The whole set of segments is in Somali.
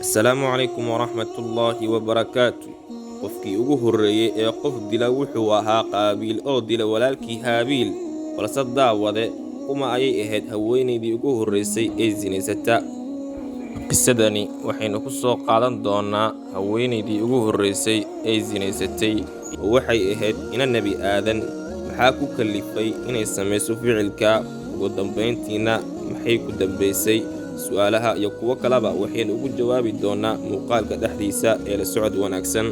Asalaamu calaykum waraxmatullaahi wabarakaatu. Qofkii ugu horreeyey ee qof dila wuxuu ahaa Qaabiil oo dila walaalkii Haabiil. Balse daawade, kuma ayay ahayd haweeneydii ugu horreysay ee sinaysata? Qisadani waxaynu ku soo qaadan doonaa haweeneydii ugu horreysay ee sinaysatay, oo waxay ahayd ina Nebi Aadan. Maxaa ku kallifay inay samayso ficilka? Ugu dambayntiina maxay ku dambaysay? Su'aalaha iyo kuwo kaleba waxaynu ugu jawaabi doonaa muuqaalka dhexdiisa ee la socod wanaagsan.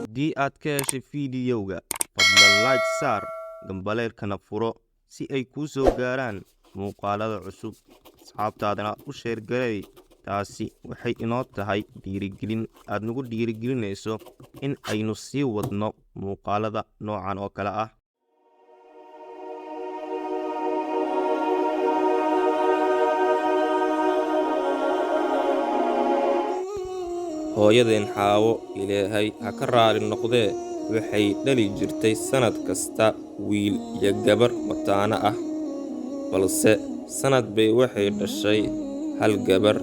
Haddii aad ka heshay fiidiyowga, fadlan like saar, gambaleelkana furo si ay kuu soo gaaraan muuqaalada cusub. Asxaabtaadana u share garee. Taasi waxay inoo tahay dhiirigelin aad nagu dhiirigelinayso in aynu sii wadno muuqaalada noocan oo kale ah. Hooyadeen Xaawo, Ilaahay ha ka raali noqdee, waxay dhali jirtay sannad kasta wiil iyo gabar mataano ah. Balse sannad bay waxay dhashay hal gabar.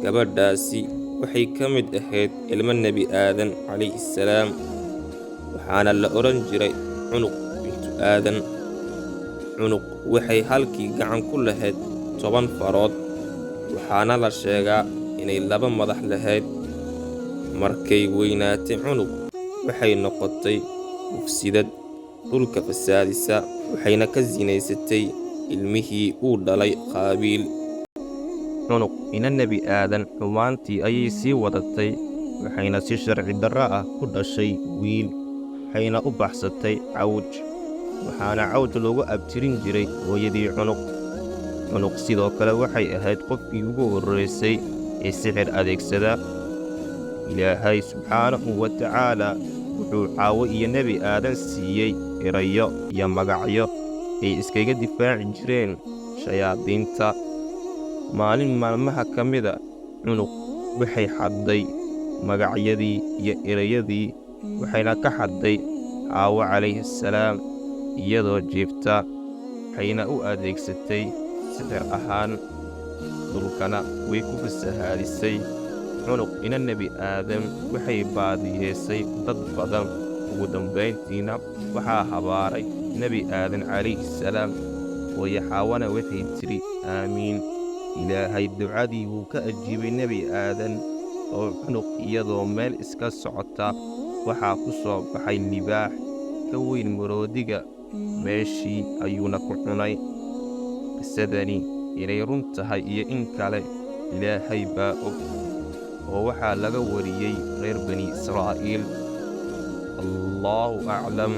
Gabadhaasi waxay ka mid ahayd ilmo Nebi Aadan calayhi salaam, waxaana la odhan jiray Cunuq bintu Aadan. Cunuq waxay halkii gacan ku lahayd 10 farood, waxaana la sheegaa inay laba madax lahayd. Markay weynaatay Cunuq waxay noqotay mufsidad dhulka fasaadisa, waxayna ka sinaysatay ilmihii uu dhalay Qaabiil. Cunuq ina Nebi Aadan xumaantii ayay sii wadatay, waxayna si sharci darro ah ku dhashay wiil, waxayna u baxsatay Cawj, waxaana Cawj loogu abtirin jiray hooyadii Cunuq. Cunuq sidoo kale waxay ahayd qofkii ugu horreysay ee sixir adeegsada. Ilaahay subxaanahu wa tacaalaa wuxuu Xaawo iyo Nebi Aadan siiyey erayo iyo magacyo ay iskaga difaaci jireen shayaadiinta. Maalin maalmaha ka mida, Cunuq waxay xadday magacyadii iyo erayadii, waxayna ka xadday Xaawo calayhi salaam iyadoo jiifta, waxayna u adeegsatay sixir ahaan, dhulkana way ku fasahaadisay. Cunuq ina Nebi Aadam waxay baadiyeysay dad badan. Ugu dambayntiina waxaa habaaray Nebi Aadan calayhi salaam. Hooyo Xaawana waxay tidhi aamiin. Ilaahay ducadii wuu ka ajiibay Nebi Aadan, oo Cunuq iyadoo meel iska socota waxaa ku soo baxay libaax ka weyn maroodiga, meeshii ayuuna ku cunay. Qisadani inay run tahay iyo in kale Ilaahay baa og, oo waxaa laga wariyey reer Bani Israa'iil. Allaahu aclam.